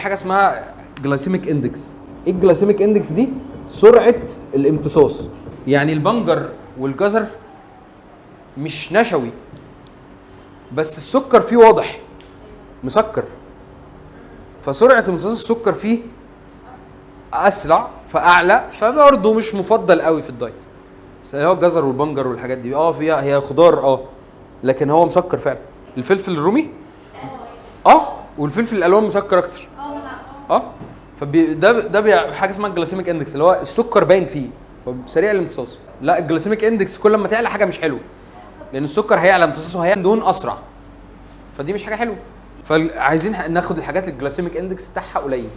حاجة اسمها glycemic index. ايه ال glycemic index دي؟ سرعة الامتصاص. يعني البنجر والجزر مش نشوي، بس السكر فيه واضح مسكر، فسرعه امتصاص السكر فيه اسرع فاعلى، فبرضه مش مفضل قوي في ال diet. بس اللي هو الجزر والبنجر والحاجات دي فيها، هي خضار لكن هو مسكر فعلا. الفلفل الرومي والفلفل الالوان مسكر اكتر. فبي ده حاجة اسمها ال glycemic index، اللي هو السكر باين فيه سريع الامتصاص. لا، ال glycemic index كل ما تعلى حاجة مش حلوه، لان السكر هيعلى امتصاصه، هيعلى دهون اسرع، فدي مش حاجة حلوه. فعايزين ناخد الحاجات ال glycemic index بتاعها قليل.